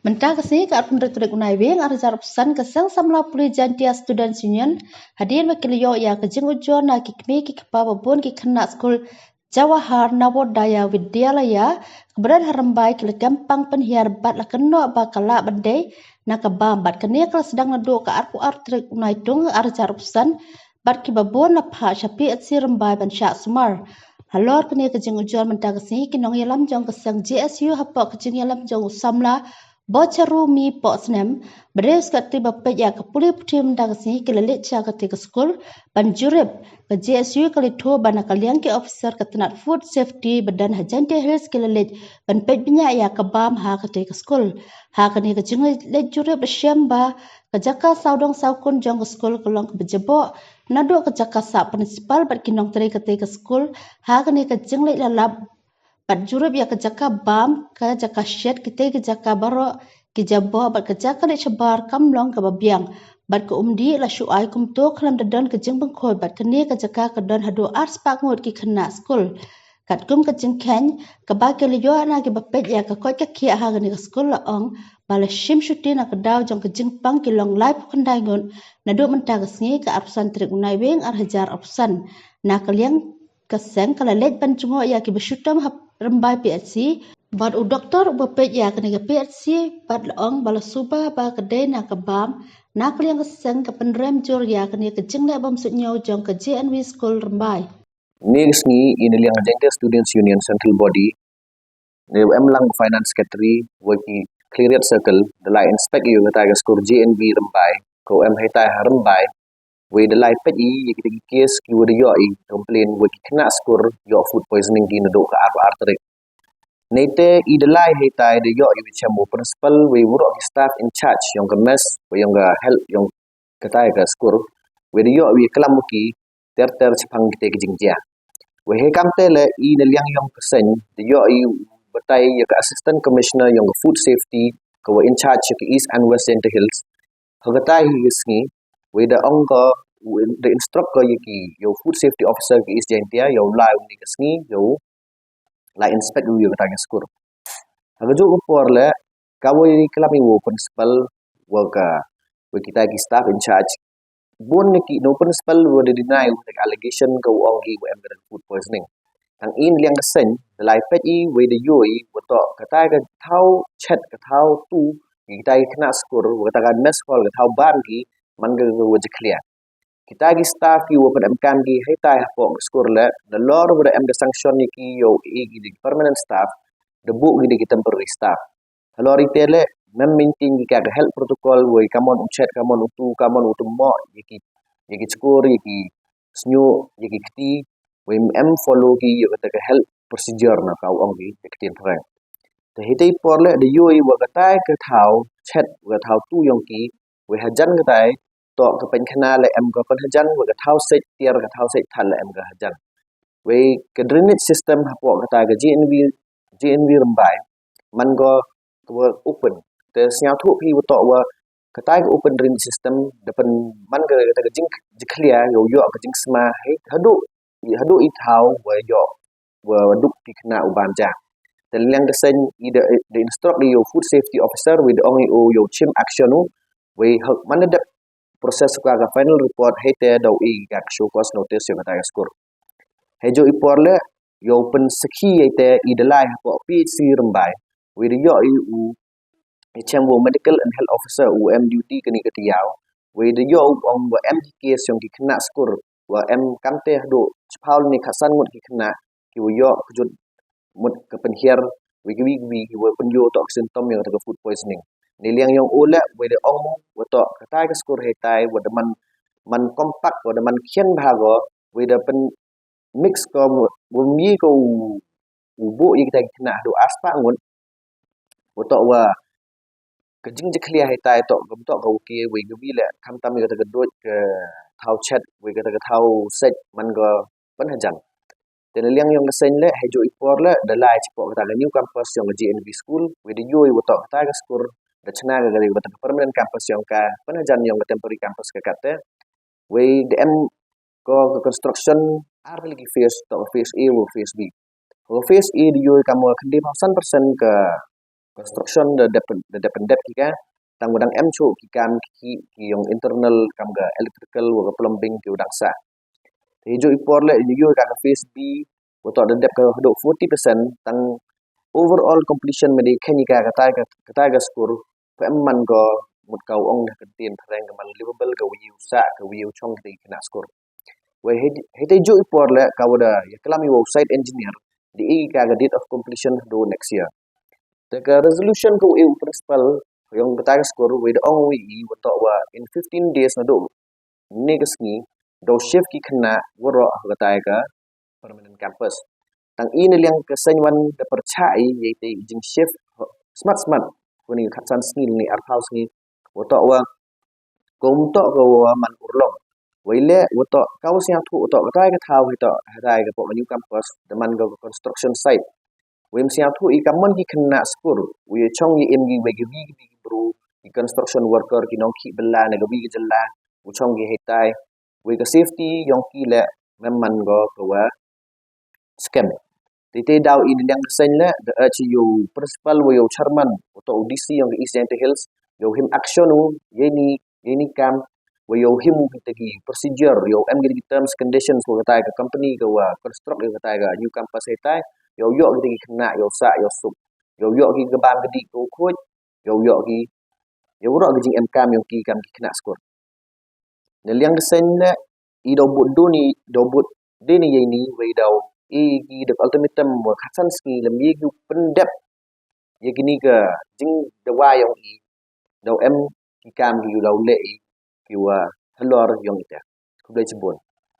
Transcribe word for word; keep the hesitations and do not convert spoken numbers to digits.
Mynta ka sngi ka arphew tarik u Naiwieng arhajar arphew san ka Seng Samla Pule Jaintia Students Union hadien ba ki la ïoh ïa ka jingujor na ki kmie ki kpa ba bun ki khynnah skul Jawahar Navodaya Vidyalaya kaba don ha Rymbai ki la kem pang pynhiar bad la kynnoh ba ka lah ban dei na ka bam bad kane ka la sdang naduh ka arphew ar tarik u Naitung arhajar arphew san bad kiba bun la phah sha P H C Rymbai ban shah sumar. Halor kane ka jingujor mynta ka sngi ki nongïalam jong ka seng J S U hapoh ka jingïalam jong u samla Bocharu Mi Pohsnem, ba dei u secretary ba peit ïa ka pule puthi mynta ka sngi ki la leit sha kata ka skul ban jurip. Ka J S U ka la ïathuh ba na ka liang ki officer ka tnat food safety ba don ha Jaintia Hills ki la leit ban peit bniah ïa ka bam ha kata ka skul. Ha kane ka jingleit jurip la shem ba ka jaka sawdong sawkun jong ka skul ka long kaba jaboh naduh ka jaka sah principal bad ki nongtrei kata ka skul. Ha kane ka jingleit la lap bad jurip ïa ka jaka bam, ka jaka shet, kitei ki jaka baroh ki jaboh bad ka jaka leit shabar kam long kaba biang. Bad ka um dih la shu ai kumto khlem da don ka jingpynkhot bad kane ka jaka ka don haduh arspah ngut ki khynnah skul. Katkum ka jingkheiñ kaba ki la ïoh na kiba peit ïa ka koit ka khiah ha kane ka skul la ong ba la shim shuti na ka daw jong ka jingpang ki long laiphew khyndai ngut naduh mynta ka sngi ka arphew san tarik u Naiwieng arhajar arphew san. Na ka liang ka seng ka la leit ban jngoh ïa kiba shitom ha Rymbai P H C bad u doktor uba peit ïa kane ka P H C bad la ong ba la suba ba ka dei na ka bam. Na ka liang ka seng ka pynrem jur ïa kane ka jingleh bym suidñiew jong ka J N V School Rymbai. Ni ka sngi i na liang Jaintia Students Union Central Body ne em lang Finance Secretary wa ki Khliehriat Circle da lai inspect ïa kata ka skul J N V Rymbai ko em haitai ha Rymbai. Wei da lai peit i ïa kita ki case ki wa da ïoh i complain wa ki khynnah skul ïoh food poisoning ki naduh ka arphew ar tarik. Neite i da lai haitai da ïoh i wa chem wa principal wei waroh ki staff in charge yong ka mess wa yong ka help yong kata ka skul. Wei da ïoh i wa klam wa ki ter ter chaphang kita ki jingjia. Wei he kamte le i na liang yong ka seng da ïoh i batai ïa ka assistant commissioner yong ka food safety ka wa in charge ïa ka East and West Jaintia Hills. Ha kata hi ka sngi wei da ong ka da instruct ka ïa ki ïa food safety officer ka East Jaintia ïa u lai u ni ka sngi ïa u lai inspect u ïa kata ka skul. Ha ka juh ka por le ka wa ïa klam i wa principal wa ka wa kita ki staff in charge. Bun ne ki no principal wa da deny wa ka allegation ka wa ong ki wa em ka food poisoning. Tang i na liang ka seng da lai peit i wei da ïoh i wa toh kata ka thaw chet ka thaw tu kita ki khynnah skul wa kata ka mess hall ka thaw ban ki man ka wa jakhlia. Kita ki staff ki wa pyn em kam ki haitai hapoh ka skul le nalor wa da em ka sanction ïa ki ïa u i ki da ki permanent staff da buh ki da ki temporary staff. Halor ite le mem maintain ki ka health protocol wei kamon u chet kamon u tu kamon u tu mo ïa ki ïa ki chkur ïa ki snyu ïa ki kti wei em follow ki ïa kata ka health procedure na ka ong ki ïa ki tin threng. Te hite i por le da ïoh i wa kata ka thaw chet wa ka thaw tu yong ki wei hajan kata toh ka pynkhana le em ka pynhajan wa ka thaw sej tiar ka thaw sej thal le em ka hajan. Wei ka drainage system hapoh kata ka J N V J N V Rymbai man ka ka wa open. Te sñiawthuh phi wa toh wa kata ka open drainage system da pyn man ka kata ka jing jingkhlia ïa u ïoh ka jingsma hei haduh ïa haduh i thaw wa ïoh wa duk ki khynnah u ban ja. Te liang ka seng i da da instruct ïa u food safety officer wei da ong ïa u ïa u chim action u wei ha man da dep process ka ka final report hei te da u i ka show cause notice ïa kata ka skul. Hei ju i por le ïa u pynsakhi ïa te i da lai hapoh P H C Rymbai wei da ïoh i u i chem wa u medical and health officer u em duty kani ka tiaw wei da ïoh u ong wa em ki case yong ki khynnah skul wa em kamte haduh chiphaw ne khatsan ngut ki khynnah ki wa ïoh kjut mut ka pynhiar wei ki wi ki wi ki wa pynïoh toh ka symptom yong ka food poisoning. Ni liang yong u le wei da ong wa toh kata ka skul hei tai wa da man man compact wa da man khian bha go wei da pyn mix ko wa mi ko u u buh ïa kita ki khynnah haduh arspah ngut. Wa toh wa ka jingjakhlia hei tai toh kam toh ka uki wei ka wi le khamtam ïa kata ka duh ka thaw chet wei kata ka thaw sej man ka pynhajan. Te na liang yong ka seng le hei ju i por le da lai chipoh kata ka new campus yong ka J N V school wei da ïoh i wa toh kata ka skul da chna ka kata ka permanent campus yong ka pynhajan yong ka temporary campus ka kate. Wei da em ko ka construction ar tylli ki phase toh phase A wa phase B. Ko phase A da ïoh i kam wa khyndai phaw san percent ka construction da dep da dep pyndep ki ka, tang wa dang em chuh ki kam ki ki yong internal kam ka electrical wa ka plumbing ki wa dang sah. Te ju i por le yu yu ka ka phase B wa to da dep ka do forty percent tang overall completion me de khen ka ka tai ka ka tai ka skur pa em man ko mut ka ong da ka tin thareng ka man livable ka wi u sa ka wi u chong ki khynnah skur. Wei hei te ju i por le ka wa da ya klam i wa site engineer di i ka ka date of completion do next year. Te ka resolution ka wi u principal yong ka tai ka skur wei da ong wi i wa to wa in fifteen days na do ne ka sngi do shift ki khynnah wa ro ka tai ka permanent campus. Tang i na liang ka seng wan da percha i ye te jing shift smat smat ko ni khatsan sngi ni arphaw sngi wa to wa ko um to ko wa man urlong. Wei le wa to ka wa siang thu to ka tai ka thaw hi to ha tai ka po new campus da man ka construction site. Wei siang thu i ka mon ki khynnah skur wei chong i im gi wei gi wi gi bru ki construction worker ki nong ki bela na ga wi gi jela u chong gi hetai wei ka safety yong ki le mem man go ka wa scam. Te te daw i liang ka seng le da urge yu principal wa yu chairman wa to u D C yong ka East Jaintia Hills yu him action u ye ni ye ni kam wa yu him u kita ki procedure yu em kita ki terms conditions wa katai ka company ka wa construct yu katai ka new campus hetai yu yu kita ki khynnah yu sa yu sup yu yu ki ka bam ka di ko khoj yu yu ki yu ro ki jing em kam yu ki kam ki khynnah skur. Na liang ka seng le i do but do ni do but de ni ye ni wei daw i ki da ultimatum wa khatsan sngi lem ye ki pyndep ye ki ni ka jing da wa yong i daw em ki kam ki u daw le i ki wa halor yong i te. Khublei chibun.